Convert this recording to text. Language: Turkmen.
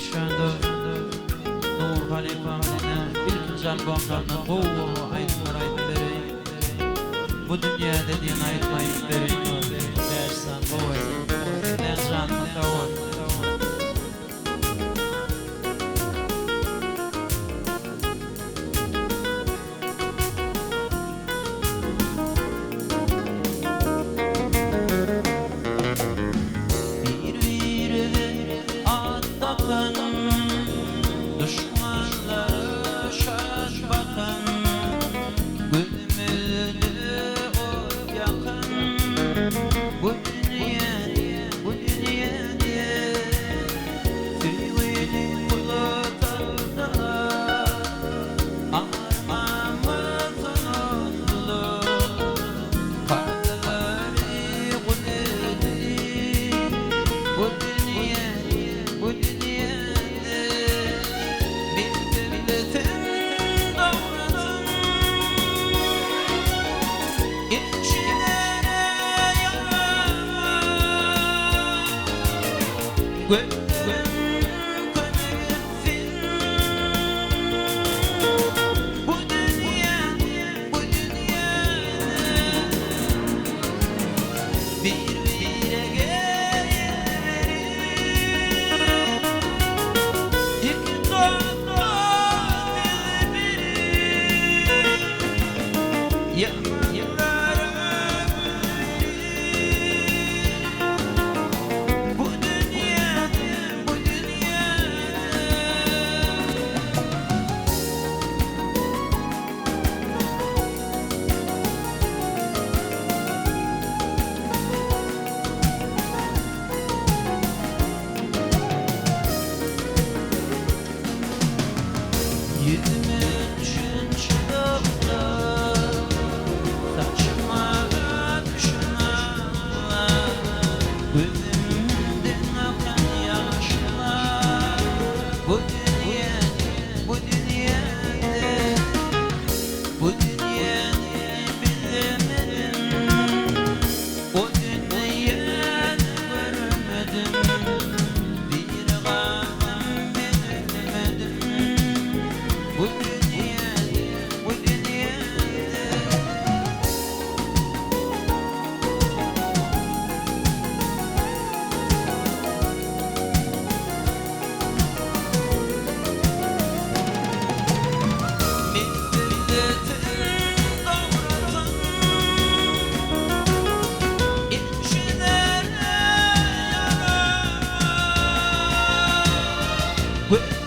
Üýşende Nury halypaň ine ilkinji albomlaryndan gowy gowy aýdymlar aýdyp bereýin. Bu dünýäde diýen aýdym aýdyp bereýin bir bäş sany gowy aýdym. Diňlän janyňyz sag bolsun. Bir-birege at dakan, Duşmanlara şaş bakan, Gözümizde ot ýakan, Bu dünýäde, bu dünýäde Söýgini pula satdylar. Armamyz unutdylar, Karzlary gul etdi. Bu dünýäde, bu dünýäde Bildirmesin dowlatyn. Ilçilere ýaramaz. Gözlerim kömek etsin. Bu dünýäde, bu dünýäde Bir-birege el berip, Iki dost dil berip, Ýamanlara gül berip, Bu dünýäde, bu dünýäde. Ýüzüme düşen çyzyklar, Saçyma düşen aklar, Gözümden akan ýaşlar, Bu dünýäde, bu dünýäde, Bu dünýäni bilemedim, O dünýäni görmedim, Bir galdym men ölmedim, Bu dünýäde, bu dünýäde. Milletiň dowlatyn ilçilere ýaramaz.